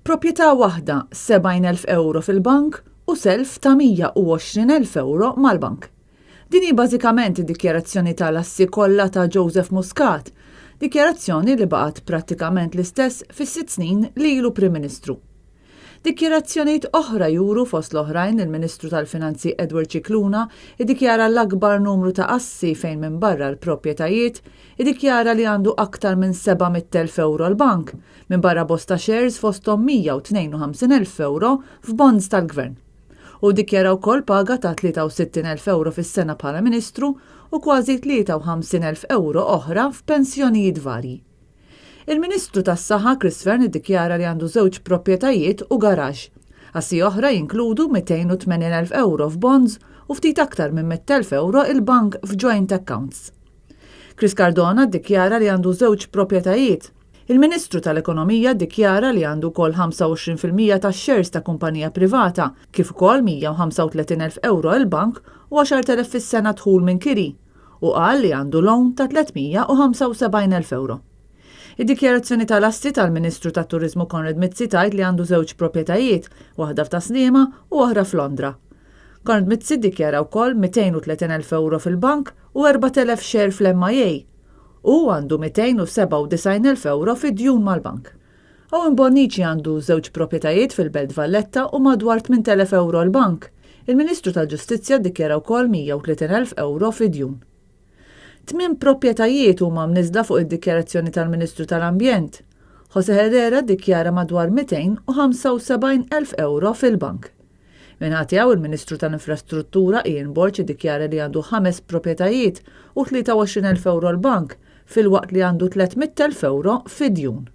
Proprjetà waħda, 70,000 ewro fil-bank u self ta' 120,000 ewro mal-bank. Din hi bażikament id-dikjarazzjoni tal-assi kollha ta' Joseph Muscat, dikjarazzjoni li baqgħet prattikament l-istess fis-sitt snin li ilu Prim Ministru. Dikjarazzjonijiet oħra juru fost l-oħrajn li l-Ministru tal-Finanzi Edward Scicluna iddikjara l-akbar numru ta' assi fejn minbarra l-proprjetajiet, idikjara li għandu aktar minn 700,000 ewro l-bank, minbarra bosta shares fosthom 152,000 ewro f'bonds tal-Gvern. Hu ddikjara wkoll paga ta' 63,000 ewro fis-sena bħala Ministru u kważi 53,000 ewro oħra f'pensjonijiet varji. Il-Ministru tas-Saħħa Chris Fearne iddikjara li għandu żewġ proprjetajiet u garaxx. Assi oħra jinkludu 280,000 ewro f'bonds u ftit aktar minn 100,000 ewro il-bank f'joint accounts. Chris Cardona ddikjara li għandu żewġ proprjetajiet. Il-Ministru tal-Ekonomija ddikjara li għandu wkoll 25% tax-shares ta' kumpanija privata, kif ukoll 135,000 ewro il-bank u 10,000 fis-sena dħul minn kiri. Hu qal li għandu loan ta' 375,000 ewro. Id-dikjarazzjoni tal-assi tal-Ministru tat-Turiżmu Konrad Mizzi tgħid li għandu żewġ proprjetajiet, waħda f'Tas-Sliema u oħra f'Londra. Konrad Mizzi ddikjara wkoll 230,000 ewro fil-bank u 4,000 share fl-MIA. Hu għandu 297,000 ewro fi djun mal-bank. Owen Bonnici għandu żewġ proprjetajiet fil-Belt Valletta u madwar 8,000 ewro l-bank. Il-Ministru tal-Ġustizzja ddikjara wkoll 130,000 ewro fi djun. Tmien proprjetajiet huma mniżżla fuq id-dikjarazzjoni tal-Ministru tal-Ambjent. Jose Herrera ddikjara madwar 275,000 ewro fil-bank. Min-naħa tiegħu, il-Ministru tal-Infrastruttura Ian Borg iddikjara li għandu ħames proprjetajiet u 23,000 ewro l-bank, filwaqt li għandu 300,000 ewro fi djun.